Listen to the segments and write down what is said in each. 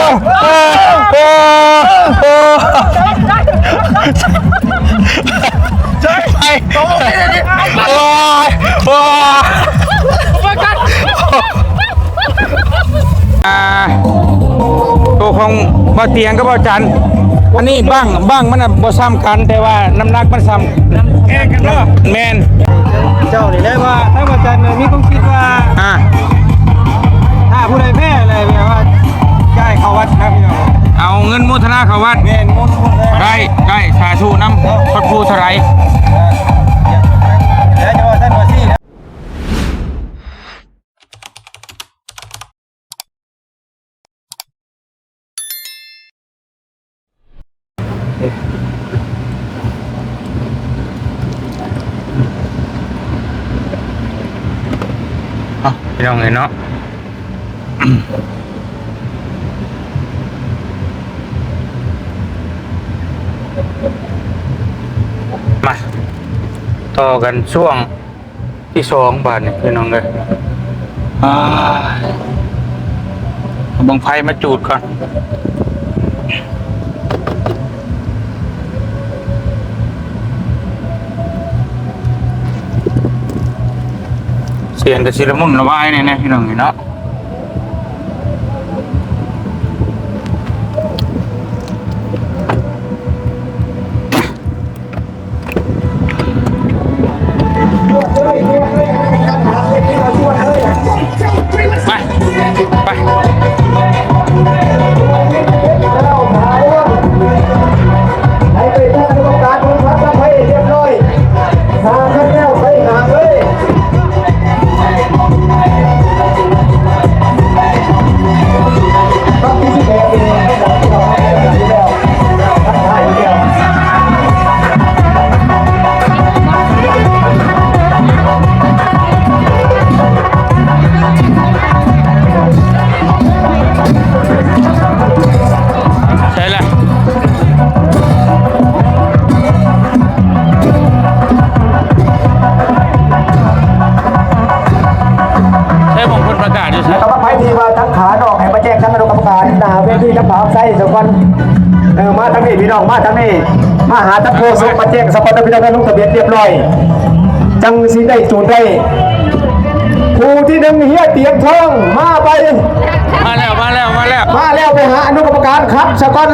ໂອ້ ໂອ້ ໂອ້ ໄປ ໂອ້ຍ ໂອ້ຍ ອ່າ ໂຕຂອງບ່າວຕຽງກັບບ່າວຈັນ ອັນນີ້ບັ້ງ ບັ້ງມັນນະບໍ່ຊ້ຳກັນ ແຕ່ວ່ານ້ຳໜັກມັນຊ້ຳ ແຂ່ງກັນເນາະ ແມ່ນ ເຈົ້ານີ້ແຫຼະວ່າ ຖ້າວ່າຈັນມີຄວາມຄິດວ່າ ອ່າ ຖ້າຜູ້ໃດແພ້ແລ້ວແບບວ່າຈ່າຍເຂົ້າວັດນະພີ່ນ້ອງ ເອົາເງິນໂມທະນາເຂົ້າວັດ ແມ່ນ ໂມທະນາ ໄດ້ ໄດ້ ສາທຸນຳ ເນາະ ພະຄູເທົ່າໃດ ເອີ ແລ້ວຈະວ່າຊັ້ນວ່າຊີ້ນະ. ເອົາ ພີ່ນ້ອງເອີຍເນາະ ມາຕໍ່ກັນຊ່ວງ ທີສອງບາດນີ້ພີ່ນ້ອງເອີຍ ອ່າ ເອົາບັ້ງໄຟມາຈູດກ່ອນ ສຽງກະຊິລະມຸນລະວາຍແນ່ໆ ພີ່ນ້ອງເອີຍເນາະ. ໄປ ໄປ ໃຫ້ໄປຕັ້ງກຳມະການ ເບິ່ງຄວາມປອດໄພໃຫ້ຮຽບຮ້ອຍ ຖ້າຄັນແລ້ວໄປຫາເລີຍ. ໃຊ່ລະ ໃຊ່ ໝ່ອງເພິ່ນປະກາດຢູ່ໃສ? ແລ້ວກໍບັ້ງໄຟທີ່ວ່າທາງຂານອກໃຫ້ມາແຈ້ງທາງຄະນະກຳມະການໜ້າເວທີທາງຂວາໄຊສະກ່ອນ. ເອີ ມາທາງນີ້ພີ່ນ້ອງ ມາທາງນີ້ ມາຫາທາງໂຄສົກ ມາແຈ້ງສະກ່ອນເດີພີ່ນ້ອງເດີ ລົງທະບຽນຮຽບຮ້ອຍ ຈັ່ງຊິໄດ້ໂຈນໄດ້. ຜູ້ທີໜຶ່ງ ເຮຍຕຽງທອງ ມາໄປ ມາແລ້ວ ມາແລ້ວ ມາແລ້ວ ມາແລ້ວ ໄປຫາອະນຸກຳມະການຄັດສະກ່ອນ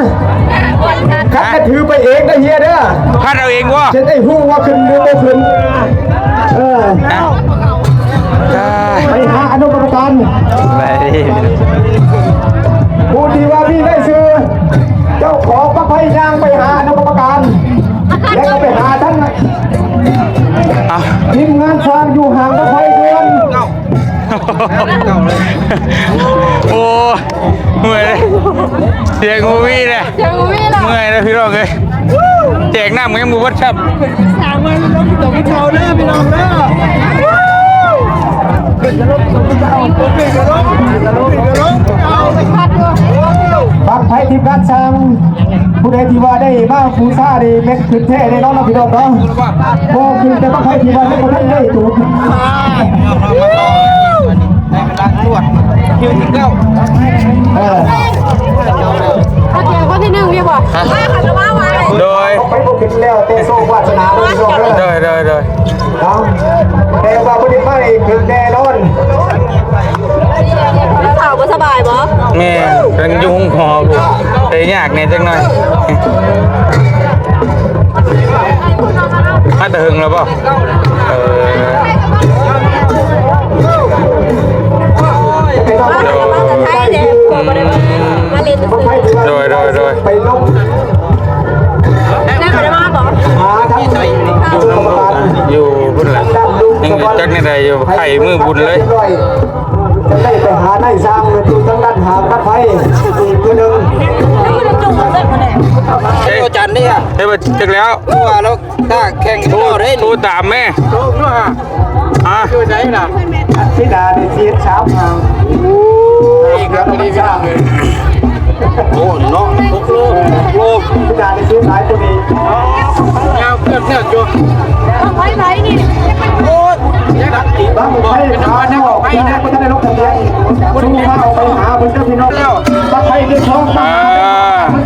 ຄັດກະຖືໄປເອງເດີເຮຍເດີ ຄັດເອົາເອງບໍ່ ຈະໄດ້ຮູ້ວ່າຂຶ້ນຫຼືບໍ່ຂຶ້ນ ເອີ ໄປຫາອະນຸກຳມະການ ໄປ ຜູ້ທີ່ວ່າມີລາຍຊື່ ເຈົ້າຂອງບັ້ງໄຟຍ່າງໄປຫາອະນຸກຳມະການ ແລ້ວກໍໄປຫາທັງ ອ່ະ ທີມງານຊ່າງຢູ່ຫາງບັ້ງໄຟດ່ວນ. ໂອ້ຍ ເມື່ອຍເດ້ ສຽງບໍ່ມີເດ້ ສຽງບໍ່ມີແລ້ວ ເມື່ອຍແລ້ວພີ່ນ້ອງເອີຍ ແຈກນ້ຳກໍຍັງບໍ່ເບິດຊ້ຳ ສາມວັນລົງຕົກເຂົາເດີພີ່ນ້ອງເດີ ບັ້ງໄຟທີມງານຊ່າງ ຜູ້ໃດທີ່ວ່າໄດ້ມາບູຊານີ້ແມ່ນຂຶ້ນແທ້ແນ່ນອນເນາະພີ່ນ້ອງເນາະ ບໍ່ຂຶ້ນແຕ່ບັ້ງໄຟທີ່ວ່າຍັງບໍ່ທັນໄດ້ໂຕ ໃນເວລາກວດຄິວທີເກົ້າ ເອີ ເອົາແຈກຄົນທີໜຶ່ງດີບໍ່? ຮະ? ໂດຍ ໄປບໍ່ຂຶ້ນແລ້ວແຕ່ໂຊກວາດສະໜາເນາະພີ່ນ້ອງເນາະ ໂດຍ ໂດຍ ໂດຍ ເນາະ ແຕ່ວ່າບໍ່ໄດ້ໄປຂຶ້ນແນ່ນອນ ລູກສາວບໍ່ສະບາຍບໍ່? ແມ່ນ ກຳລັງຢູ່ໂຮງໝໍພຸ້ນ ແຕ່ຍາກແດ່ຈັກໜ້ອຍ ມາແຕ່ເຫິງແລ້ວບໍ່? ເອີ ໂດຍ ໂດຍ ໂດຍ ໂດຍ ຢູ່ພຸ້ນແຫຼະ ຍັງຈັກແນວໃດຢູ່ ໄຂ້ມື້ບຸນເລີຍ ຈະໄດ້ໄປຫານາຍຊ່າງຢູ່ທາງດ້ານຫາງບັ້ງໄຟອີກຜູ້ໜຶ່ງ ເອີ ຈັນນີ້ ເອີ ຈັກແລ້ວ ວ່າແລ້ວ ຖ້າແຂ່ງໂທ ໂທຕາມແມ່ ໂທດ້ວຍ ຮະ ຢູ່ໃສລະ? ທິດານີ້ສີ່ສິບສາມ ໂອ້ ເກືອບແລ້ວມັນຊ້າ ໂອ້ ເນາະ ຫົກໂລ ຫົກໂລ ທິດານີ້ສູງຫຼາຍກວ່ານີ້ ຍາວເກືອບແລ້ວ ໄວໆນີ້ ໂອ້ຍ ຍັງດັກອີກ ບັ້ງໄຟຂາວອອກ ຍັງບໍ່ທັນໄດ້ລົງທະບຽນ ສູ້ຟ້າວໄປຫາເພິ່ນເດີພີ່ນ້ອງ ບັ້ງໄຟ ອ່າ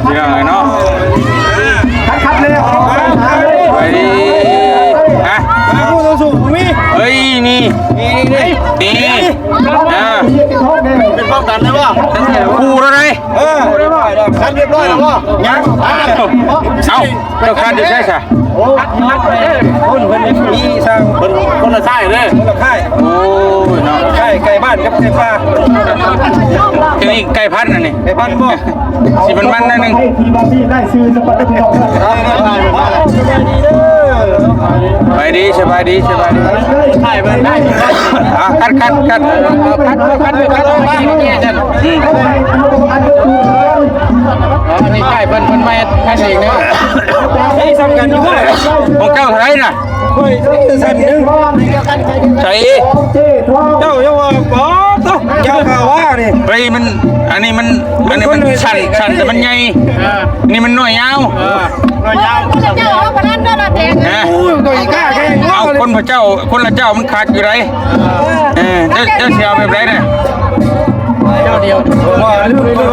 ພີ່ນ້ອງເອີຍເນາະ ຄັດໆ ເລີຍ ໄປດີ ຮະ ເຮີ້ຍ ມີ ມີ ອ່າ ເປັນປ້ອງກັນໄດ້ບໍ່? ຄູ່ແລ້ວໄດ໋ ເອີ ຄັດຮຽບຮ້ອຍແລ້ວບໍ່? ຍັງ ເອົ້າ ເຈົ້າຄັດຢູ່ໃສຊະ? ໂອ້ ຄົນເພິ່ນມີຊ່າງ ເພິ່ນຄົນລະຄ້າຍເດ້ ຄົນລະຄ້າຍ ໂອ້ຍເນາະ ຄ້າຍໄກ່ບ້ານກັບໄກ່ປ່າ ອັນນີ້ໄກ່ພັນ ອັນນີ້ໄກ່ພັນບໍ່? ຊິມັນໆ ໜ້ອຍໜຶ່ງ ທີ່ວ່າມີລາຍຊື່ສະບັດພີ່ນ້ອງ ໄປດີ ສະບາຍດີ ສະບາຍດີ ຖ່າຍໄວ້ໄດ້ ອ່າ ຄັດ ຄັດ ຄັດ ຄັດ ຄັດ ຄັດ ອືມ ອັນນີ້ອ້າຍເພິ່ນ ເພິ່ນມາເຮັດ ເຮັດເອງເດີ ນີ້ສ່ຳກັນຢູ່ ຂອງເຈົ້າເທົ່າໃດນະ? ຂ້ອຍສັ່ນໜຶ່ງ ໃສ ເຈົ້າຢ່າວ່າ ປາດໂທ້ ເຈົ້າຂ້າວ່ານີ້ ເຮີ້ຍ ມັນ ອັນນີ້ມັນ ອັນນີ້ມັນສັ້ນ ສັ້ນແຕ່ມັນໃຫຍ່ ອ່າ ອັນນີ້ມັນນ້ອຍຍາວ ເອີ ນ້ອຍຍາວ ເຈົ້າເອົາປານນັ້ນໂດນລະແດງ ຮະ ໂອ້ຍ ກໍອີກາແຄ່ ເອົາຄົນພະເຈົ້າ ຄົນລະເຈົ້າມັນຄັກຢູ່ໃດ ເອີ ເຈົ້າ ເຈົ້າຊິເອົາແບບໃດນະ? ເຈົ້າດຽວ ວ່າ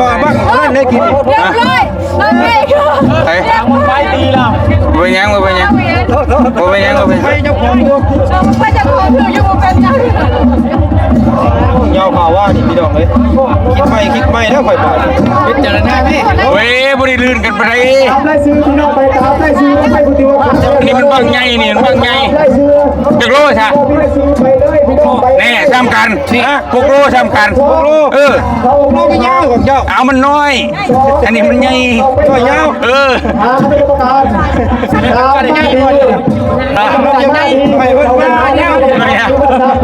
ວ່າບັ້ງເພິ່ນໄດ້ກິນ ຮຽບຮ້ອຍ ໄປ ໄປດີແລ້ວ ບໍ່ເປັນຫຍັງ ບໍ່ເປັນຫຍັງ ບໍ່ເປັນຫຍັງ ບໍ່ເປັນຫຍັງ ໄປເຈົ້າຂອງຢູ່ ໄປເຈົ້າຂອງຢູ່ ຢູ່ບໍ່ເປັນຫຍັງ ຍາວຂ້າວ່ານີ້ພີ່ນ້ອງເອີຍ ຄິດໃໝ່ ຄິດໃໝ່ແລ້ວຂ້ອຍບາດ ພິຈາລະນາແມ່ ໂອ້ຍ ບໍ່ໄດ້ລື່ນກັນປານໃດ ຕາມລາຍຊື່ພີ່ນ້ອງ ໄປຕາມລາຍຊື່ ໄປຜູ້ທີ່ວ່າ ອັນນີ້ມັນບັ້ງໃຫຍ່ ນີ້ມັນບັ້ງໃຫຍ່ ຈັກໂລຊະ ແນ່ ສ່ຳກັນ ຫົກໂລ ສ່ຳກັນ ຫົກໂລ ເອີ ຫົກໂລກໍຍາວຂອງເຈົ້າ ເອົາ ມັນນ້ອຍ ອັນນີ້ມັນໃຫຍ່ ກໍຍາວ ເອີ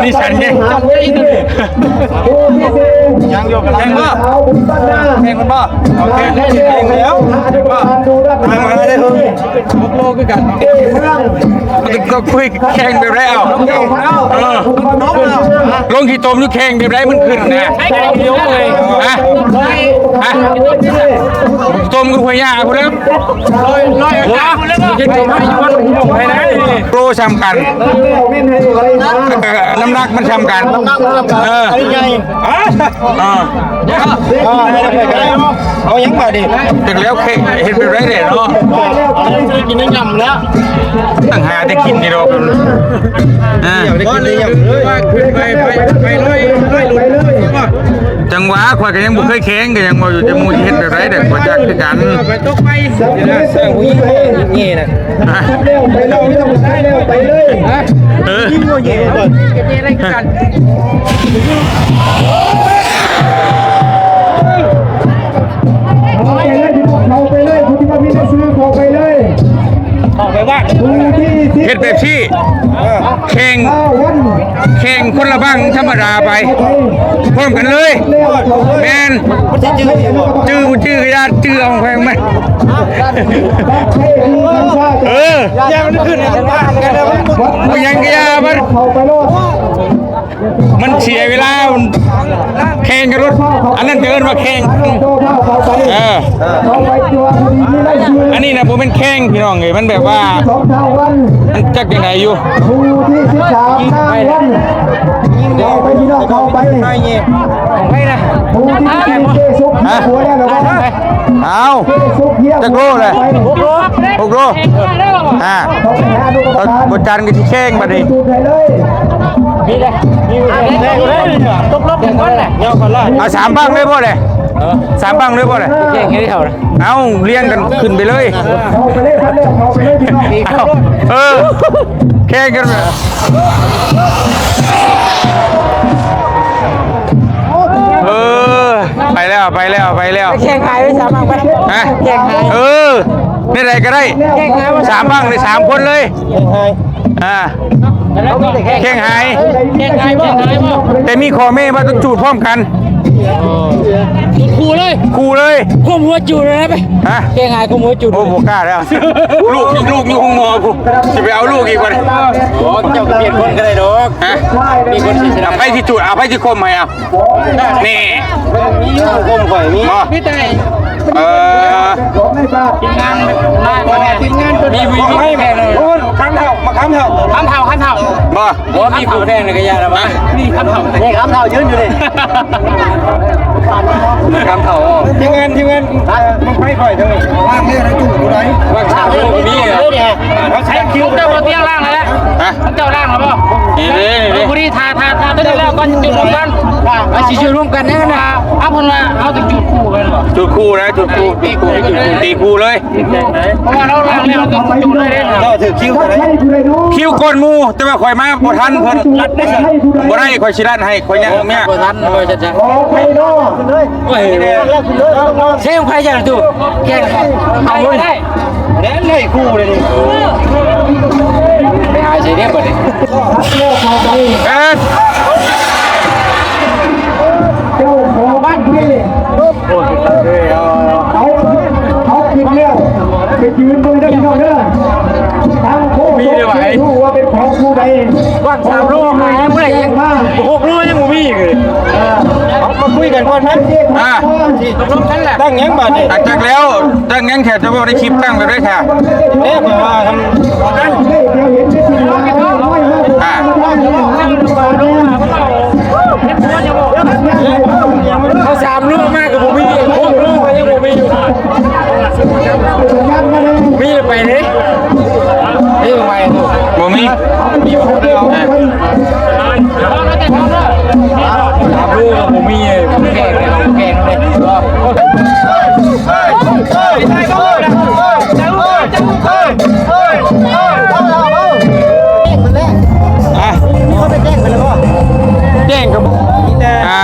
ນີ້ສັນເດ້ ຍັງຢູ່ ແຂ່ງບໍ່ ແຂ່ງບໍ່ ໂອເຄ ແຂ່ງແລ້ວ ມາ ມາເດີ ຫົກໂລຄືກັນ ກໍຄຸຍແຂ່ງແບບໃດເອົາ ເອີ ລົງຂີ້ຕົມຢູ່ແຂ່ງແບບໃດມັນຂຶ້ນນະ ຮະ ຮະ ຕົມຄືຫ້ວຍຫຍ້າພຸ້ນແລ້ວ ຮ້ອຍ ຮ້ອຍ ໂລສ່ຳກັນ ເອີ ນ້ຳໜັກມັນສ່ຳກັນ ນ້ຳໜັກມັນສ່ຳກັນ ເອີ ອັນນີ້ໃຫຍ່ ອ່າ ອ່າ ເອົາຫຍັງບາດນີ້ ຈັກແລ້ວເຄ ເຮັດແບບໃດແດ່ເນາະ ກິນໄດ້ຫຍ້ຳແລ້ວ ຕັ້ງຫາແຕ່ກິນນີ້ດອກ ອ່າ ໄດ້ກິນໄດ້ຫຍ້ຳເລີຍ ຂຶ້ນໄປ ໄປ ໄປເລີຍ ໄປເລີຍ ຈັງຫວະ ຂ້ອຍກໍຍັງບໍ່ເຄີຍແຂ່ງ ກໍຍັງເວົ້າຢູ່ ແຕ່ໝູ່ຊິເຮັດແບບໃດ ແຕ່ຂ້ອຍຈັກຄືກັນ ໄປຕົກໄປ ນີ້ນະ ສ້າງຜູ້ຍິງແງ່ນະ ໄປເລີຍ ໄປເລີຍ ໄປເລີຍ ເອີ ຍິງບໍ່ແຍ່ກ່ອນ ເຂົ້າໄປເລີຍ ພີ່ນ້ອງ ເຂົ້າໄປເລີຍ ຜູ້ທີ່ວ່າມີໜັງສືເຂົ້າໄປເລີຍ ເຂົ້າໄປວ່າ ຜູ້ທີ່ ເຮັດແບບຊີ້ ແຂ່ງ ແຂ່ງຄົນລະບັ້ງທຳມະດາໄປ ພ້ອມກັນເລີຍ ແມ່ນ ຈື່ບໍ່ຈື່ກໍຢ່າ ຈື່ເອົາຂອງໃຜຂອງມັນ ເອີ ຢ່າມັນຂຶ້ນ ບໍ່ຫຍັງກໍຢ່າມັນ ມັນເສຍເວລາ ແຂ່ງກັນໂລດ ອັນນັ້ນຈະເອີ້ນວ່າແຂ່ງ ເອີ ອັນນີ້ນະບໍ່ແມ່ນແຂ່ງ ພີ່ນ້ອງເອີຍ ມັນແບບວ່າ ມັນຈັກຈັ່ງໃດຢູ່ ຜູ້ທີ່ສິບສາມ ນາງວັນ ເຂົ້າໄປ ພີ່ນ້ອງ ເຂົ້າໄປ ຂອງໃຜນະ ຜູ້ທີ່ສິບສີ່ ເຈ້ສຸກ ຮະ ຫົວແລ້ວລະບໍ່ ອ້າວ ເຈ້ສຸກ ເຮຍ ຈັກໂລແຫຼະ ຫົກໂລ ຫົກໂລ ອ່າ ເຂົາໄປຫາດູກຳມະການ ບໍ່ຈັນກໍຊິແຂ່ງບັດນີ້ ສູດໃຫ້ເລີຍ ມີເດ້ ມີຢູ່ ຕົກລົງກັນແຫຼະ ເອົາສາມບັ້ງເລີຍບໍ່ແຫຼະ ເອີ ສາມບັ້ງເລີຍບໍ່ແຫຼະ ແຂ່ງໃຫ້ເທົ່ານະ ເອົາລຽງກັນຂຶ້ນໄປເລີຍ ເຂົ້າໄປເລີຍ ເຂົ້າໄປເລີຍ ພີ່ນ້ອງ ເອີ ແຂ່ງກັນ ເອີ ໄປແລ້ວ ໄປແລ້ວ ໄປແລ້ວ ແຂ່ງຫາຍໄປສາມບັ້ງໄປ ຮະ ແຂ່ງຫາຍ ເອີ ແນວໃດກໍໄດ້ ແຂ່ງຫາຍ ສາມບັ້ງນີ້ ສາມຄົນເລີຍ ແຂ່ງຫາຍ ອ່າ ແຂ່ງຫາຍ ແຂ່ງຫາຍບໍ່ ແຕ່ມີຂໍ້ແມ້ວ່າຕ້ອງຈູດພ້ອມກັນ ຄູ່ເລີຍ ຄູ່ເລີຍ ຂົ່ມຫົວຈູດເລີຍໄປ ຮະ ແຂ່ງຫາຍຂົ່ມຫົວຈູດ ໂອ້ ບໍ່ກ້າແລ້ວ ລູກ ລູກຢູ່ໂຮງໝໍພຸ້ນ ຊິໄປເອົາລູກອີກບັດນີ້ ໂອ້ ເຈົ້າປ່ຽນຄົນກໍໄດ້ດອກ ຮະ ມີຄົນຊິຊະນະ ໃຜຊິຈູດ ເອົາ ໃຜຊິຂົ່ມໃຫ້ ເອົາ ນີ້ ມີຢູ່ ຂົ່ມຂ້ອຍມີ ບໍ່ ມີແຕ່ ເອີ ທີມງານມາ ທີມງານ ມີ ມີ ມີແຂ່ງເລີຍ ໂອ້ ຄຳເຖົ້າ ມາຄຳເຖົ້າ ຄຳເຖົ້າ ຄຳເຖົ້າ ບໍ່ ບໍ່ມີຄູ່ແຂ່ງເລີຍກໍຢ່າລະວ່າ ມີຄຳເຖົ້າ ນີ້ຄຳເຖົ້າຢືນຢູ່ນີ້ ຄຳເຖົ້າ ທີມງານ ທີມງານ ມັນໄປຄ່ອຍເດີ ວ່າງແລ້ວນະ ຈຸບໍ່ໄດ້ ວ່າງສາມໂມງກໍມີ ໃຊ້ຄິວ ເຈົ້າບໍ່ຕຽງລ້າງແລ້ວ ຮະ ເຈົ້າລ້າງແລ້ວບໍ່? ນີ້ເດ້ ນີ້ເດ້ ເອີ ພໍດີ ຖ້າ ຖ້າ ຖ້າຕົວນີ້ແລ້ວກ່ອນ ຈຸດຮ່ວມກັນ ວ່າ ວ່າຊິຈຸດຮ່ວມກັນແນ່ນະ ເອົາ ເພິ່ນວ່າເຮົາຕ້ອງຈຸດຄູ່ແມ່ນບໍ່? ຈຸດຄູ່ນະ ຈຸດຄູ່ ຈຸດຄູ່ ຈຸດຄູ່ ຕີຄູ່ເລີຍ ເພາະວ່າເຮົາລ້າງແລ້ວ ເຮົາຕ້ອງຈຸດເລີຍເດ້ ເຈົ້າຖືກຄິວເທົ່າໃດ? ຄິວກ່ອນໝູ່ ແຕ່ວ່າຂ້ອຍມາບໍ່ທັນເພິ່ນ ລັດໄດ້ຊັ້ນ ບໍ່ໄດ້ ຂ້ອຍຊິລັດໃຫ້ ຂ້ອຍຍັງເອົາເມຍ ບໍ່ທັນ ບໍ່ທັນ ໂອ້ຍ ເຊງໄພຈັກຕູ້ ແກ່ງ ເອົາເວີຍ ແລ່ນໃຫ້ຄູ່ເລີຍນີ້ ໄປຫາໃສເດ້ບັດນີ້ ເອີ ເຈົ້າຂອງບ້ານເພ ເຂົາ ເຂົາຂຶ້ນແລ້ວ ໄປຢືນເບິ່ງເດີພີ່ນ້ອງເດີ ທາງໂຄສົກບໍ່ຮູ້ວ່າເປັນຂອງຜູ້ໃດ ວ່າງສາມໂລຫາຍັງບໍ່ໄດ້ ຍັງຫົກໂລຍັງບໍ່ມີເລີຍ ເອີ ເຮົາມາຄຸຍກັນກ່ອນນະ ອ່າ ຕົກລົງກັນແຫຼະ ຕັ້ງຫຍັງບາດນີ້ ອ່າ ຈັກແລ້ວ ຕັ້ງຫຍັງແທ້ ຈະບໍ່ໄດ້ຄລິບຕັ້ງແລ້ວເດ້ແທ້ ເດ້ ຂ້ອຍວ່າ ອ່າ ເຂົາສາມລູກມາກໍບໍ່ມີ ຫົກລູກກໍຍັງບໍ່ມີຢູ່ ມີແລ້ວໄປເດ້ ມີໄປ ບໍ່ມີ ມີບໍ່ໄດ້ເອົາ ສາມລູກກໍບໍ່ມີ ແກ່ງ ແກ່ງເດ້ ອ່ະ ເຂົາໄປແຈ້ງເພິ່ນແລ້ວບໍ່? ແຈ້ງກັບ ມີແຕ່ ອ່າ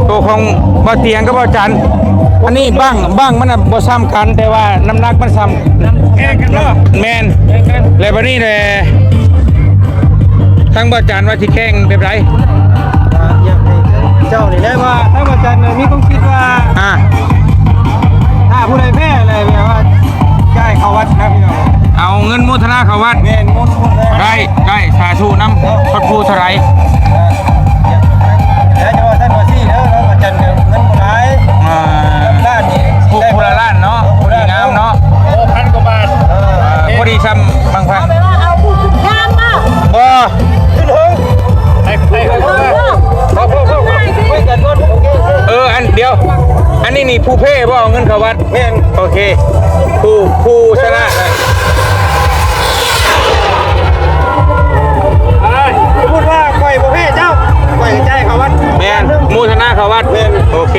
ໂຕຂອງບ່າວຕຽງກັບບ່າວຈັນ ອັນນີ້ບັ້ງ ບັ້ງມັນນະບໍ່ສ່ຳກັນ ແຕ່ວ່ານ້ຳໜັກມັນສ່ຳ ແຂ່ງກັນເນາະ ແມ່ນ ແລ້ວບັດນີ້ແຫຼະ ທາງບ່າວຈັນວ່າຊິແຂ່ງແບບໃດ? ເຈົ້ານີ້ແຫຼະວ່າ ທາງບ່າວຈັນມີຄວາມຄິດວ່າ ອ່າ ຖ້າຜູ້ໃດແພ້ແລ້ວແບບວ່າ ຈ່າຍເຂົ້າວັດນະພີ່ນ້ອງ ເອົາເງິນໂມທະນາເຂົ້າວັດ ແມ່ນ ໂມທະນາ ໄດ້ ໄດ້ ສາທຸນຳ ເນາະ ພະຄູເທົ່າໃດ? ແລ້ວຈະວ່າຊັ້ນວ່າຊີ້ເດີ ອາຈານກໍເງິນບໍ່ຫຼາຍ ອ່າ ລ້ານນີ້ ຜູ້ ຜູ້ລະລ້ານເນາະ ຜູ້ດີງາມເນາະ ຫົກພັນກວ່າບາດ ເອີ ພໍດີຊ່ຳບັ້ງໄຟ ງາມບໍ່? ບໍ່ ຂຶ້ນເທິງ ໃຫ້ ໃຫ້ ເອີ ອັນດຽວ ອັນນີ້ນີ້ຜູ້ແພ້ບໍ່ເອົາເງິນເຂົ້າວັດ? ແມ່ນ ໂອເຄ ຜູ້ ຜູ້ຊະນະ ສົມມຸດວ່າຂ້ອຍບໍ່ແພ້ເຈົ້າ ຂ້ອຍກໍຈ່າຍເຂົ້າວັດ ແມ່ນ ໂມທະນາເຂົ້າວັດ ແມ່ນ ໂອເຄ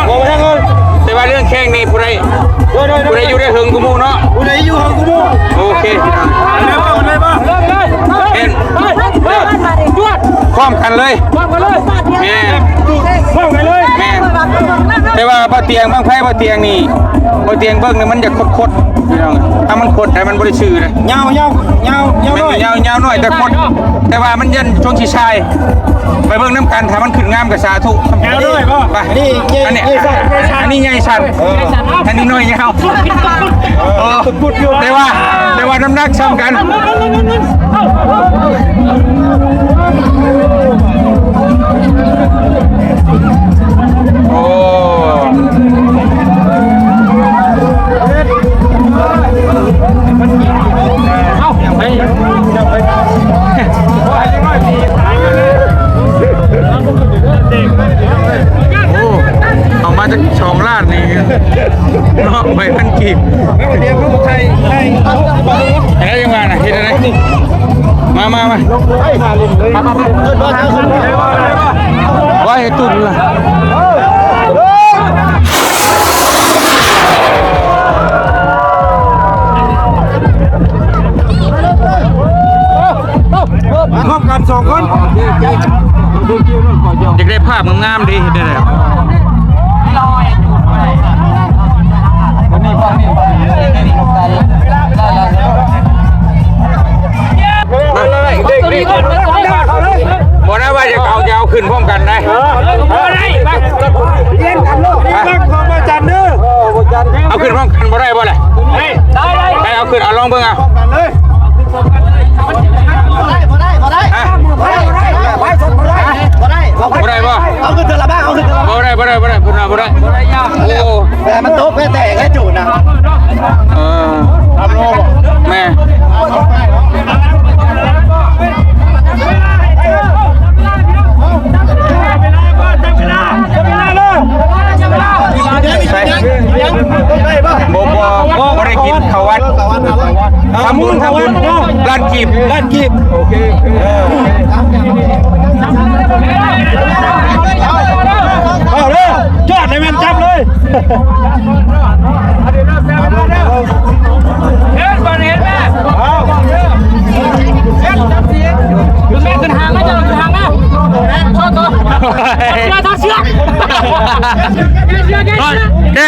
ເນາະ ແຕ່ວ່າເລື່ອງແຂ່ງນີ້ຜູ້ໃດ ໂດຍ ໂດຍ ໂດຍ ຜູ້ໃດຢູ່ໄດ້ເຖິງກວ່າໝູ່ເນາະ ຜູ້ໃດຢູ່ເຖິງກວ່າໝູ່ ໂອເຄ ເລີຍບໍ່ ເລີຍບໍ່ ແມ່ນ ພ້ອມກັນເລີຍ ພ້ອມກັນເລີຍ ແມ່ນ ພ້ອມກັນເລີຍ ແມ່ນ ແຕ່ວ່າບໍ່ຕຽງ ບັ້ງໄຟບໍ່ຕຽງນີ້ ບໍ່ຕຽງເບິ່ງນີ້ມັນຈະຄົດໆ ພີ່ນ້ອງ ຖ້າມັນຄົດໄດ້ມັນບໍ່ໄດ້ຊື່ເດ້ ຍາວ ຍາວ ຍາວ ຍາວໜ້ອຍ ຍາວ ຍາວໜ້ອຍ ແຕ່ຄົດ ແຕ່ວ່າມັນຢັນຊ່ວງຊິຊາຍ ໄປເບິ່ງນຳກັນ ຖ້າມັນຂຶ້ນງາມກໍສາທຸ ຍາວໜ້ອຍບໍ່? ໄປ ອັນນີ້ໃຫຍ່ ອັນນີ້ໃຫຍ່ສັ້ນ ອັນນີ້ໃຫຍ່ສັ້ນ ເອີ ອັນນີ້ນ້ອຍຍາວ ເອີ ແຕ່ວ່າ ແຕ່ວ່ານ້ຳໜັກສ່ຳກັນ ໂອ້ ເອົາ ໄປ ໂອ້ ເອົາມາຈັກສອງລ້ານນີ້ເນາະ ໄວ້ພັນກີບ ແລ້ວຍັງວ່ານະ ເຮັດຈັ່ງໃດ? ມາ ມາ ມາ ໄວ້ໃຫ້ຕຸ້ນລະ ມາພ້ອມກັນສອງຄົນ ຢາກໄດ້ພາບງາມໆເດ້ ເຮັດໄດ້ແລ້ວ ບໍ່ນະ ວ່າຈະເອົາ ຈະເອົາຂຶ້ນພ້ອມກັນໄດ໋ ເອີ ບໍ່ໄດ້ ຮະ ເອົາຂຶ້ນພ້ອມກັນບໍ່ໄດ້ບໍ່ລະ? ໄດ້ ໄດ້ ໄດ້ ເອົາຂຶ້ນ ເອົາລອງເບິ່ງ ເອົາ ບໍ່ໄດ້ ບໍ່ໄດ້ ບໍ່ໄດ້ ຮະ ບໍ່ໄດ້ ບໍ່ໄດ້ ບໍ່ໄດ້ ບໍ່ໄດ້ ບໍ່ໄດ້ ບໍ່ໄດ້ ບໍ່ໄດ້ ບໍ່ໄດ້ ບໍ່ໄດ້ ບໍ່ໄດ້ ບໍ່ໄດ້ ບໍ່ໄດ້ ບໍ່ໄດ້ ບໍ່ໄດ້ ບໍ່ໄດ້ ບໍ່ໄດ້ ບໍ່ໄດ້ ໂອ້ ແຕ່ມັນຕົກແຕ່ແຕ່ແຄ່ຈູດນະ. ເອີ ແມ່ ໃສ່ ບໍ່ ບໍ່ ບໍ່ໄດ້ກິນເຂົ້າວັດ. ທຳບຸນ ທຳບຸນ ລ້ານກີບ ລ້ານກີບ. ໂອເຄ ເອີ ເອົາເດີ ຈອດໃຫ້ແມ່ນຈັບເລີຍ. ເຮັດ ເຮັດ ເຮັດ ເອົາ ຂຶ້ນຫາງມາ ເຈົ້າ ຂຶ້ນຫາງມາ ໂຊໂຕ ເສື້ອ ຖອດເສື້ອ. ແກະ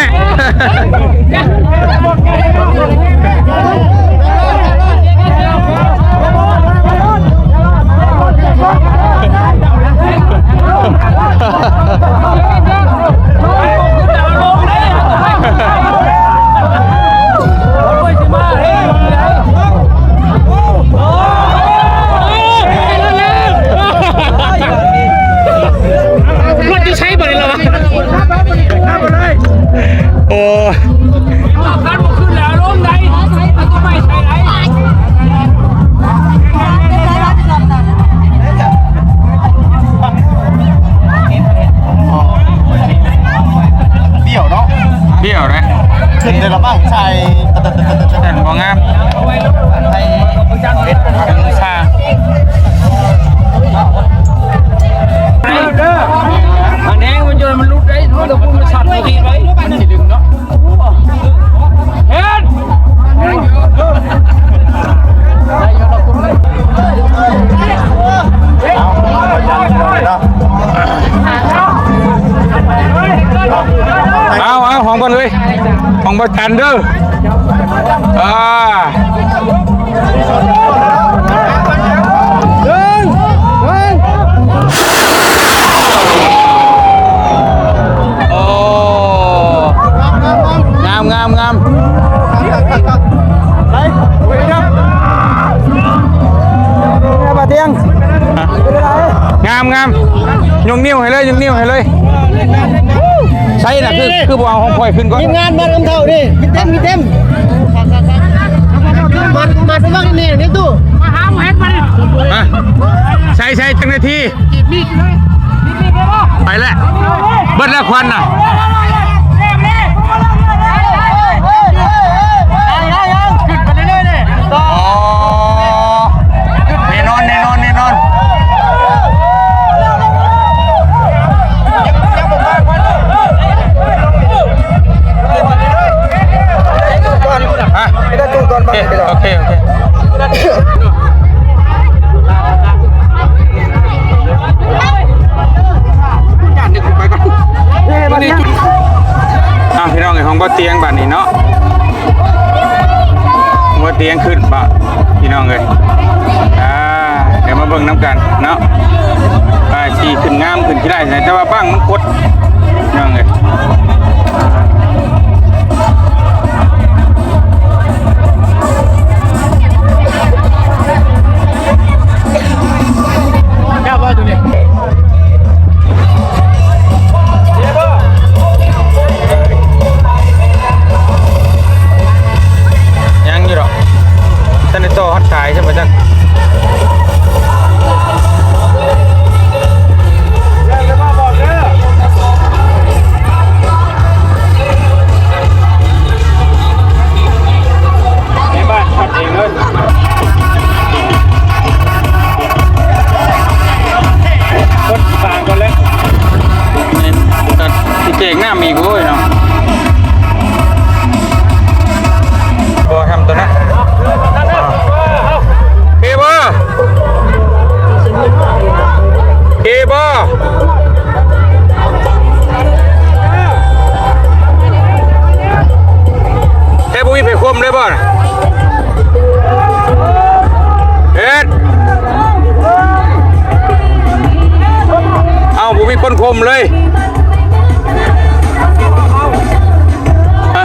ລົດຢູ່ໃສບັດນີ້ລະວະ? ໂອ້ຍ ຄັນບໍ່ຂຶ້ນແລ້ວລົງໄດ໋ ເອົາຕົວໃໝ່ໃສ່ໄດ໋. ບ້ຽວເນາະ ບ້ຽວເດ້ ຂຶ້ນແຕ່ລະບັ້ງໃສ່ ແຕ່ບໍ່ງາມ ໃສ່ເຮັດບໍ່ງາມ ອັນແຮງມັນຈົນມັນຫຼຸດໄດ້ ມັນຕ້ອງປຸ້ນມັນສັ່ນໄວ້ ມັນຊິດຶງເນາະ. ເຮັດ ເອົາ ເອົາ ຂອງເພິ່ນເອີຍ ຂອງບໍ່ຈັນເດີ. ອ່າ ໂອ້ ງາມ ງາມ ງາມ. ງາມ ງາມ ຍົກນິ້ວໃຫ້ເລີຍ ຍົກນິ້ວໃຫ້ເລີຍ. ໃສນະ ຄື ຄືບໍ່ເອົາຂອງຂ້ອຍຂຶ້ນກ່ອນ? ທີມງານມານຳເທົ່ານີ້ ເຕັມ ເຕັມ ມາ ມາສະໝັກນີ້ ນີ້ຕູ້ ມາຫາເຫັນມານີ້. ຮະ ໃສ ໃສ ຈັກນາທີ? ໄປແລ້ວ ເບິດແລ້ວຄວັນນະ. ຂຶ້ນໄປເລື້ອຍໆ ນີ້ ອໍ ແນ່ນອນ ແນ່ນອນ ແນ່ນອນ. ຮະ ໂອເຄ ໂອເຄ ໂອເຄ. ອ່ະ ພີ່ນ້ອງເອີຍ ຂອງບໍ່ຕຽງບາດນີ້ເນາະ ບໍ່ຕຽງຂຶ້ນບາດ ພີ່ນ້ອງເອີຍ. ອ່າ ດຽວມາເບິ່ງນຳກັນເນາະ ອ່າ ຊິຂຶ້ນງາມຂຶ້ນຂີ້ຮ້າຍ ແຕ່ວ່າບັ້ງມັນກົດ ພີ່ນ້ອງເອີຍ. ຍັງຢູ່ດອກ ທັນໄດ້ຕໍ່ຮອດສາຍຊັ້ນບໍ່ຈັກ. ໃນບ້ານຕັດເອງເລີຍ ຄົນກາງກ່ອນເລີຍ ແມ່ນ ຕັດ ຊິແຈກນ້ຳອີກ ໂອ້ຍເນາະ. ບໍ່ທຳຕົວນັ້ນ ເຄບໍ່ ເຄບໍ່ ແທ້ ບໍ່ມີໃຜຄົມເລີຍບໍ່ນະ? ເຮັດ ເອົ້າ ບໍ່ມີຄົນຄົມເລີຍ. ຮະ?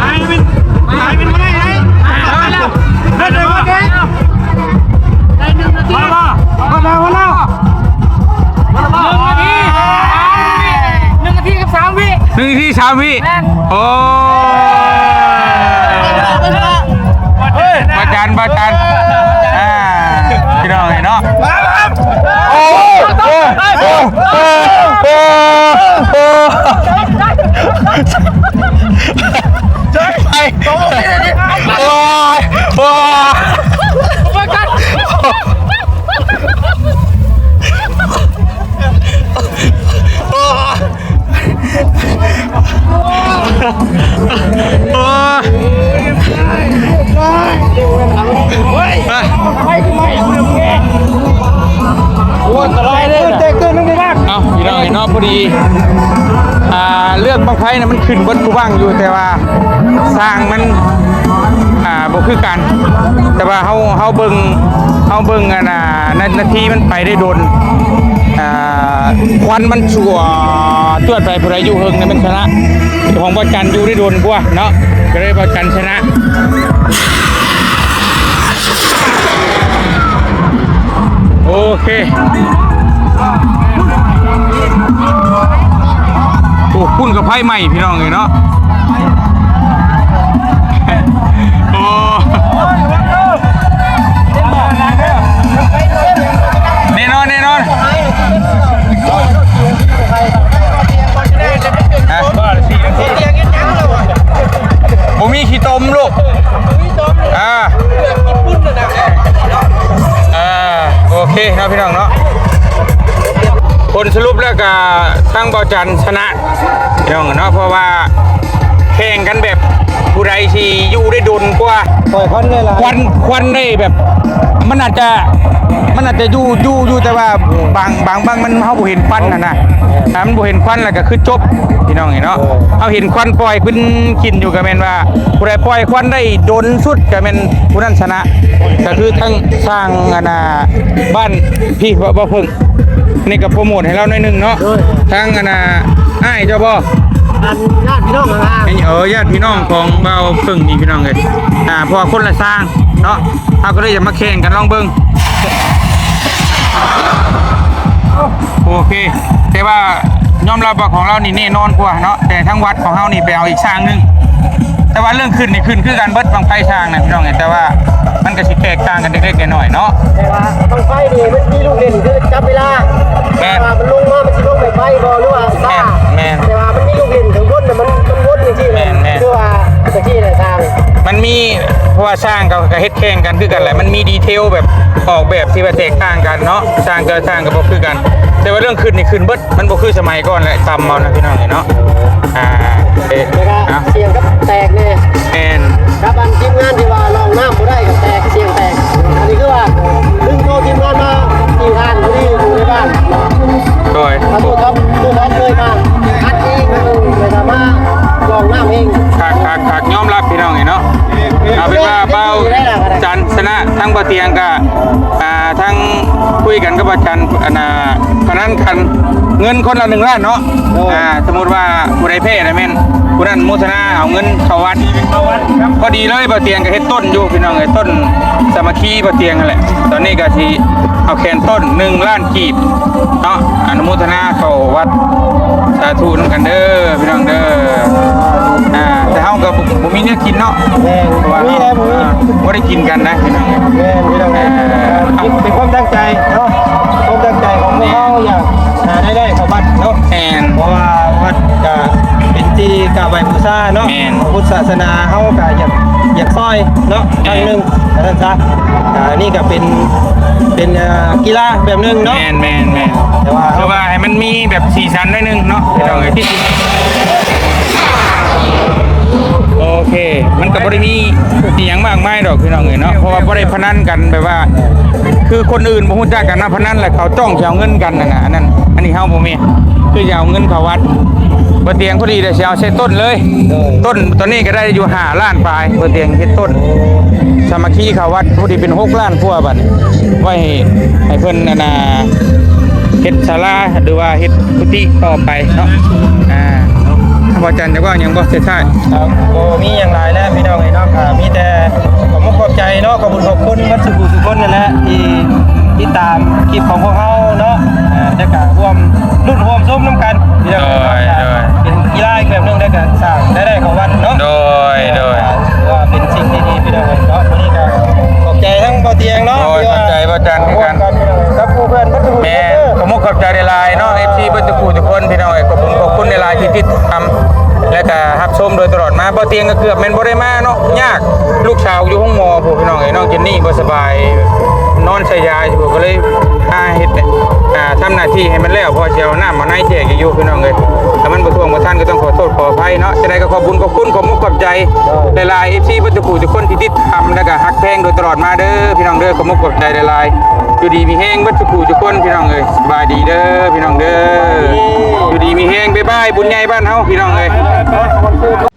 ຫາຍເປັນ ຫາຍເປັນບໍ່ໄດ້ເລີຍ ເລີຍບໍ່ ໄດ້ໜຶ່ງນາທີ ພໍແລ້ວ ພໍແລ້ວ ພໍແລ້ວ ໜຶ່ງນາທີ ໜຶ່ງນາທີກັບສາມວິ ໜຶ່ງນາທີສາມວິ ແມ່ນ ໂອ້ ບໍ່ຈັນ ບໍ່ຈັນ ອ່າ ພີ່ນ້ອງເອີຍເນາະ ໂອ້ ໂອ້ ໂອ້ ໂອ້ ໂອ້ ໄປ ໂອ້ຍ ໂອ້ຍ ບໍ່ກັນ ໂອ້ຍ ໂອ້ຍ ໂອ້ຍ ອັນຕະລາຍເດ້ ເອົາ ພີ່ນ້ອງເນາະ ພໍດີ ອ່າ ເລື່ອງບັ້ງໄຟນະ ມັນຂຶ້ນເບິດຄູ່ບັ້ງຢູ່ ແຕ່ວ່າ ຊ່າງມັນ ອ່າ ບໍ່ຄືກັນ ແຕ່ວ່າເຮົາ ເຮົາເບິ່ງ ເຮົາເບິ່ງ ອັນ ອ່າ ນາ ນາທີມັນໄປໄດ້ດົນ ອ່າ ຄວັນມັນຊົ່ວຈວດໄປ ຜູ້ໃດຢູ່ເທິງນີ້ມັນຊະນະ ຂອງບ່າວຈັນຢູ່ໄດ້ດົນກວ່າເນາະ ກໍເລີຍບ່າວຈັນຊະນະ ໂອເຄ ໂອ້ ພຸ້ນກໍໄຟໄໝ້ ພີ່ນ້ອງເອີຍເນາະ ໂອ້ ແນ່ນອນ ແນ່ນອນ ຮະ ບໍ່ມີຂີ້ຕົມລູກ ອ່າ ອ່າ ໂອເຄເນາະ ພີ່ນ້ອງເນາະ ຜົນສະຫຼຸບແລ້ວກະທາງບ່າວຈັນຊະນະ ພີ່ນ້ອງເນາະ ເພາະວ່າແຂ່ງກັນແບບຜູ້ໃດຊິຢູ່ໄດ້ດົນກວ່າ ປ່ອຍຄວັນໄດ້ຫຼາຍ ຄວັນ ຄວັນໄດ້ແບບ ມັນອາດຈະ ມັນອາດຈະຢູ່ ຢູ່ ຢູ່ ແຕ່ວ່າບາງ ບາງ ບາງມັນ ເຮົາບໍ່ເຫັນຄວັນຫັ້ນນະ ຖ້າມັນບໍ່ເຫັນຄວັນແລ້ວກໍຄືຈົບ ພີ່ນ້ອງເອີຍເນາະ ເອີ ເຮົາເຫັນຄວັນປ່ອຍຂຶ້ນ ຂຶ້ນຢູ່ ກໍແມ່ນວ່າຜູ້ໃດປ່ອຍຄວັນໄດ້ດົນສຸດກໍແມ່ນຜູ້ນັ້ນຊະນະ ກໍຄືທາງຊ່າງ ອັນນ່າ ບ້ານພີ່ ບໍ່ ບໍ່ເພິ່ງ ນີ້ກໍໂປຣໂມດໃຫ້ລາວໜ້ອຍໜຶ່ງເນາະ ໂດຍ ທາງອັນນ່າ ອ້າຍເຈົ້າບໍ່ ອັນຍາດພີ່ນ້ອງຫ່າງໆ ເອີ ຍາດພີ່ນ້ອງຂອງບ່າວເພິ່ງນີ້ພີ່ນ້ອງເອີຍ ອ່າ ເພາະວ່າຄົນລະຊ່າງເນາະ ເຮົາກໍເລີຍຢາກມາແຂ່ງກັນລອງເບິ່ງ ໂອເຄ ແຕ່ວ່າຍອມຮັບວ່າຂອງລາວນີ້ແນ່ນອນກວ່າເນາະ ແຕ່ທາງວັດຂອງເຮົານີ້ໄປເອົາອີກຊ່າງໜຶ່ງ ແຕ່ວ່າເລື່ອງຂຶ້ນນີ້ຂຶ້ນຄືກັນເບິດ ບັ້ງໄຟຊ່າງນະພີ່ນ້ອງເອີຍ ແຕ່ວ່າມັນກໍຊິແຕກຕ່າງກັນເລັກໆນ້ອຍໆເນາະ ແຕ່ວ່າບັ້ງໄຟນີ້ມັນມີລູກຫຼິ້ນຄືຈັບເວລາ ແມ່ນ ວ່າມັນລົງມາມັນຊິລົງແບບໄວບໍ່ ຫຼືວ່າຊ້າ ແມ່ນ ແມ່ນ ແຕ່ວ່າມັນມີລູກຫຼິ້ນຂ້າງບົນນະ ມັນ ມັນວົນຈັ່ງຊີ້ ແມ່ນ ແມ່ນ ຄືວ່າຕະກີ້ນະຊ່າງ ມັນມີ ເພາະວ່າຊ່າງເຂົາກໍເຮັດແຂ່ງກັນຄືກັນແຫຼະ ມັນມີດີເທວແບບ ອອກແບບທີ່ວ່າແຕກຕ່າງກັນເນາະ ຊ່າງແຕ່ລະຊ່າງກໍບໍ່ຄືກັນ ແຕ່ວ່າເລື່ອງຂຶ້ນນີ້ຂຶ້ນເບິດ ມັນບໍ່ຄືສະໄໝກ່ອນແຫຼະ ຕ່ຳເອົານະພີ່ນ້ອງເອີຍເນາະ ອ່າ ເອີ ແລ້ວກໍ ເອົ້າ ສ່ຽງກັບແຕກແນ່ ແມ່ນ ກັບອັນທີມງານທີ່ວ່າລອງນ້ຳບໍ່ໄດ້ກໍແຕກ ສ່ຽງແຕກ ອັນນີ້ຄືວ່າດຶງໂຕທີມງານມາຕີທານພໍດີຢູ່ໃນບ້ານ ໂດຍ ເອົາໂຕທັອບ ໂຕທັອບເລີຍມາອັດເອງ ແລ້ວກໍມາລອງນ້ຳເອງ ຄັກໆໆ ຍອມຮັບພີ່ນ້ອງເອີຍເນາະ ເອົາເປັນວ່າບ່າວຈັນຊະນະ ທາງບ່າວຕຽງກໍ ອ່າ ທາງຄຸຍກັນກັບອາຈານ ອັນນ່າ ພະນັນຂັນເງິນຄົນລະໜຶ່ງລ້ານເນາະ ໂດຍ ອ່າ ສົມມຸດວ່າຜູ້ໃດແພ້ນະແມ່ນຜູ້ນັ້ນໂມທະນາເອົາເງິນເຂົ້າວັດ ເຂົ້າວັດ ພໍດີເລີຍ ບ່າວຕຽງກໍເຮັດຕົ້ນຢູ່ພີ່ນ້ອງເອີຍ ຕົ້ນສາມັກຄີບ່າວຕຽງຫັ້ນແຫຼະ ຕອນນີ້ກໍຊິເອົາແຂນຕົ້ນໜຶ່ງລ້ານກີບເນາະ ອະນຸໂມທະນາເຂົ້າວັດ ສາທຸນຳກັນເດີພີ່ນ້ອງເດີ. ອ່າ ແຕ່ເຮົາກໍບໍ່ ບໍ່ມີແນວກິນເນາະ ແມ່ນ ບໍ່ມີແລ້ວ ບໍ່ມີ ອ່າ ບໍ່ໄດ້ກິນກັນນະ ພີ່ນ້ອງ ແມ່ນ ພີ່ນ້ອງ ເອີ ເປັນ ເປັນຄວາມຕັ້ງໃຈເນາະ ຄວາມຕັ້ງໃຈຂອງພວກເຮົາ ແມ່ນ ຢາກຫາລາຍໄດ້ເຂົ້າວັດເນາະ ແມ່ນ ເພາະວ່າວັດກະເປັນທີ່ກາບໄຫວ້ບູຊາເນາະ ແມ່ນ ພຸດທະສາສະໜາເຮົາກະຢາກ ຢາກຊ່ອຍເນາະ ແມ່ນ ທາງໜຶ່ງ ວ່າຊັ້ນຊະ ອ່າ ນີ້ກະເປັນ ເປັນ ເອີ ກິລາແບບໜຶ່ງເນາະ ແມ່ນ ແມ່ນ ແມ່ນ ແຕ່ວ່າ ຄືວ່າໃຫ້ມັນມີແບບສີສັນໜ້ອຍໜຶ່ງເນາະ ເອີ ພີ່ນ້ອງເອີຍ ທີ່ ໂອເຄ ມັນກໍບໍ່ໄດ້ມີອີ່ຫຍັງມາກມາຍດອກພີ່ນ້ອງເອີຍເນາະ ເພາະວ່າບໍ່ໄດ້ພະນັນກັນ ແບບວ່າ ຄືຄົນອື່ນບໍ່ຮູ້ຈັກກັນມາພະນັນ ແລ້ວເຂົາຈ້ອງຊິເອົາເງິນກັນຫັ້ນນະ ອັນນັ້ນ ອັນນີ້ເຮົາບໍ່ແມ່ນ ຄືຊິເອົາເງິນເຂົ້າວັດ ບໍ່ຕຽງພໍດີໄດ້ຊິເອົາໃສ່ຕົ້ນເລີຍ ໂດຍ ຕົ້ນຕອນນີ້ກໍໄດ້ຢູ່ຫ້າລ້ານປາຍ ບໍ່ຕຽງເຮັດຕົ້ນ ສາມັກຄີເຂົ້າວັດ ຜູ້ທີ່ເປັນຫົກລ້ານກວ່າບາດນີ້ ໄວ້ໃຫ້ ໃຫ້ເພິ່ນອັນນ່າ ເຮັດສາລາ ຫຼືວ່າເຮັດກຸຕິຕໍ່ໄປເນາະ ອ່າ ບໍ່ຈັນຈະເວົ້າຫຍັງບໍ່ສຸດທ້າຍ? ບໍ່ມີຫຍັງຫຼາຍແລ້ວພີ່ນ້ອງເອີຍເນາະ ກໍມີແຕ່ຂອບມຸກຂອບໃຈເນາະ ຂອບຄຸນຂອບຄຸນເບິດສູ່ຜູ້ສູ່ຄົນນັ້ນແຫຼະ ທີ່ຕິດຕາມຄລິບຂອງພວກເຮົາເນາະ ອ່າ ແລ້ວກໍຮ່ວມລຸ້ນຮ່ວມຊົມນຳກັນ ໂດຍ ໂດຍ ເປັນກິລາອີກແບບໜຶ່ງ ແລ້ວກໍສ້າງລາຍໄດ້ເຂົ້າວັດເນາະ ໂດຍ ໂດຍ ຖືວ່າເປັນສິ່ງທີ່ດີພີ່ນ້ອງເອີຍເນາະ ມື້ນີ້ກໍຂອບໃຈທັງບໍ່ຕຽງເນາະ ໂດຍ ທີ່ວ່າ ຂອບໃຈບໍ່ຈັນຄືກັນ ກັບໝູ່ເພື່ອນເບິດທຸກຄົນ ແມ່ນ ເດີ ຂອບມຸກຂອບໃຈຫຼາຍໆເນາະ ເອັຟຊີເບິດທຸກຜູ້ທຸກຄົນ ພີ່ນ້ອງເອີຍ ຂອບຄຸນຂອບຄຸນຫຼາຍໆທີ່ຕິດຕາມ ແລະກະຮັບຊົມໂດຍຕະຫຼອດມາ ບໍ່ຕຽງກໍເກືອບແມ່ນບໍ່ໄດ້ມາເນາະ ຍາກ ລູກສາວຢູ່ໂຮງໝໍພຸ້ນ ພີ່ນ້ອງເອີຍ ນ້ອງເຈນນີ້ບໍ່ສະບາຍ ນອນໃສ່ຢາຢູ່ ກໍເລີຍຫາເຮັດ ອ່າ ທຳໜ້າທີ່ໃຫ້ມັນແລ້ວ ເພາະວ່າຊິເອົານ້ຳເອົາໃນແຈກຢູ່ ພີ່ນ້ອງເອີຍ ຖ້າມັນບໍ່ຖ້ວງບໍ່ທັນກໍຕ້ອງຂໍໂທດຂໍອະໄພເນາະ ຈັ່ງໃດກໍຂອບບຸນຂອບຄຸນ ຂອບມຸກຂອບໃຈຫຼາຍໆ ເອັຟຊີເບິດທຸກຜູ້ທຸກຄົນທີ່ຕິດຕາມ ແລະກະຮັກແພງໂດຍຕະຫຼອດມາເດີ ພີ່ນ້ອງເດີ ຂອບມຸກຂອບໃຈຫຼາຍໆ ຢູ່ດີມີແຮງເບິດທຸກຜູ້ທຸກຄົນ ພີ່ນ້ອງເອີຍ ສະບາຍດີເດີ ພີ່ນ້ອງເດີ ຢູ່ດີມີແຮງ ບາຍບາຍ ບຸນໃຫຍ່ບ້ານເຮົາ ພີ່ນ້ອງເອີຍ.